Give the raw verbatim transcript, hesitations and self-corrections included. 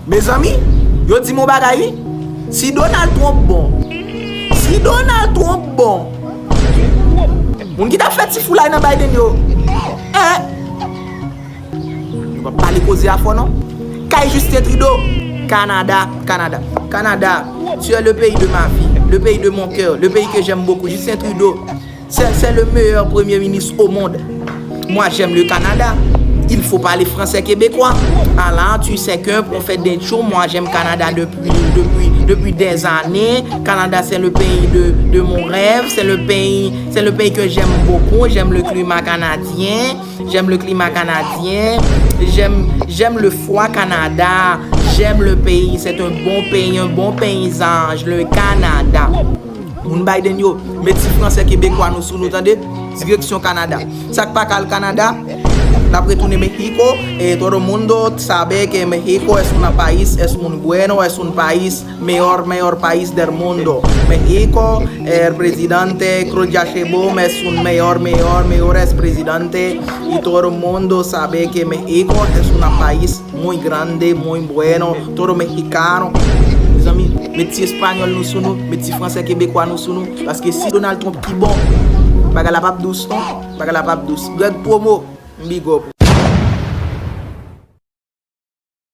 Mezanmi, yo di m yon bagay wi. Si Donald Trump bon, si Donald Trump bon, moun ki t ap fè ti foulay nan Biden yo, en, nou p ap pale koze a fò non. Kay Justin Trudeau, Kanada, Kanada, Kanada, tu es le pays de ma vie, le pays de mon cœur, le pays que j'aime beaucoup. Justin Trudeau, c'est, c'est le meilleur premier ministre au monde. Moi, j'aime le Canada. Il faut parler français québécois. Ah là, tu sais que pour faire des shows, moi, j'aime Canada depuis, depuis, depuis des années. Canada, c'est le pays de, de mon rêve. C'est le pays, c'est le pays que j'aime beaucoup. J'aime le climat canadien. J'aime le climat canadien. J'aime, j'aime le froid Canada. J'aime le pays. C'est un bon pays, un bon paysage, le Canada. Moun Biden yo, met ti fransè kebekwa nou sou nou, tande? Direksyon Kanada. Sa k pa ka al Kanada, n ap retounen Mexico. E todo mundo sabe que México es un país, es muy bueno, es un país, mejor, mejor país del mundo. México, el presidente Claudia Sheinbaum es un mejor, mejor, mejores presidente. Y todo mundo sabe que México es un país muy grande, muy bueno, todo mexicano. Mezanmi, met ti espanyòl nou sou nou, met ti fransè kebekwa nou sou nou, paske si Donald Trump ki bon, bagay la p ap dous non, bagay la p ap dous. Greg Promo, big up.